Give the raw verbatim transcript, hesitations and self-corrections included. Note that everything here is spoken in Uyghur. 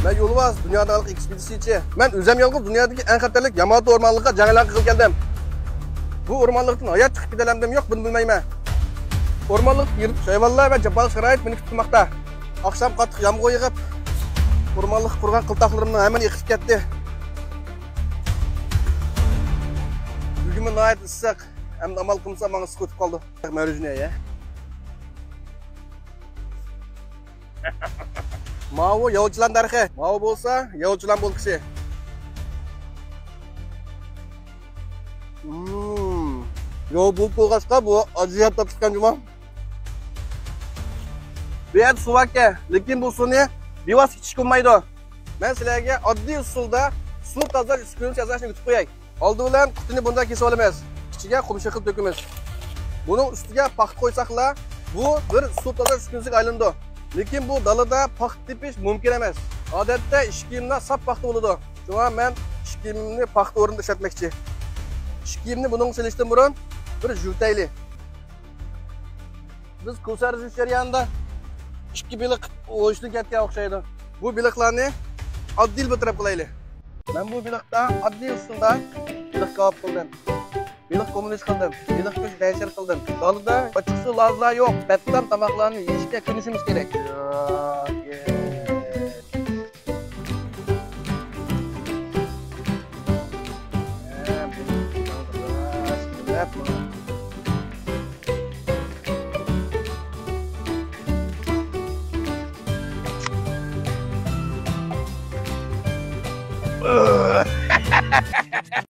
مەن يولۋاس، دۇنيادا ھالقا ئېكسپېدىتسىيەچى. مەن ئۆزۈم يالغۇز دۇنيادىكى ئەڭ خەتەرلىك ياماتو ئورمانلىقىغا جەڭ ئېلان قىلغىلى كەلدىم. بۇ ئورمانلىقتىن ھايات چىقىپ كېتەلەمدىم يوق، بۇنى بىلمەيمەن. ئورمانلىقتا يىرتقۇچ ھايۋانلار ۋە جاپالىق شارائىت مېنى كۈتمەكتە. ئاخشام قاتتىق يامغۇر يېغىپ، ئورمانلىققا قۇرغان قىلتاقلىرىمنىڭ ھەممىنى ئېقىتىپ كەتتى. بۈگۈنمۇ ناھايىتى ئىسسىق. ئەمدى ئامال قىلمىسا ماڭا ئىسسىق ئۆتۈپ قالدى. مەرۈجنە يە. ماۋۇ ياۋچىلان دەرىخى. ماۋۇ بولسا ياۋچىلان بولكىسى. مم. ياۋ بولكا بولغاچقا بۇ ئاجىياپ تاپشىققان جۇما. بۇ يەردە سۇ باركەن، لېكىن بۇ سۇنى بىۋاسىتە ئىچىشكە بولمايدۇ. مەن سىلەرگە ئاددىي ئۇسۇلدا سۇ تازىلاش ئۈسكۈنىسى ياساشنى ئۆگىتىپ قوياي. ئالدى بىلەن قۇتىنى بۇنداق كېسىۋالىمىز. ئىچىگە قۇم شېخىل تۆكىمىز. بۇنىڭ ئۈستىگە پاختا قويساقلا، بۇ بىر سۇ تازىلاش ئۈسكۈنىسىگە ئايلىنىدۇ. لېكىن بۇ دالىدا پاختا تېپىش مۇمكىن ئەمەس. ئادەتتە ئىش كىيىملەر ساپ پاختا بولىدۇ. شۇڭا مەن ئىش كىيىمىمنى پاختا ئورنىدا ئىشلەتمەكچى. ئىش كىيىمنى بۇنىڭغا سېلىشتىن بۇرۇن بىر يۇيۇۋېتەيلى. بىز كۇسار يۈزۈش جەريانىدا ئىككى بېلىق ھوشىدىن كەتكەن ئوخشايدۇ. بۇ بېلىقلارنى ئاددىيلا بىر تەرەپ قىلايلى. مەن بۇ بېلىقتا ئاددىي ئۇسۇلدا بېلىق كاۋاپ قىلدىم. بېلىق كومىلىش قىلدىم. بېلىق گۆش نەشر قىلدىم. دالىدا ئاچچىقسۇز لازلا يوق، بەتتام تاماقلارنى يېيىشكە كۆنۈشىمىز كېرەك.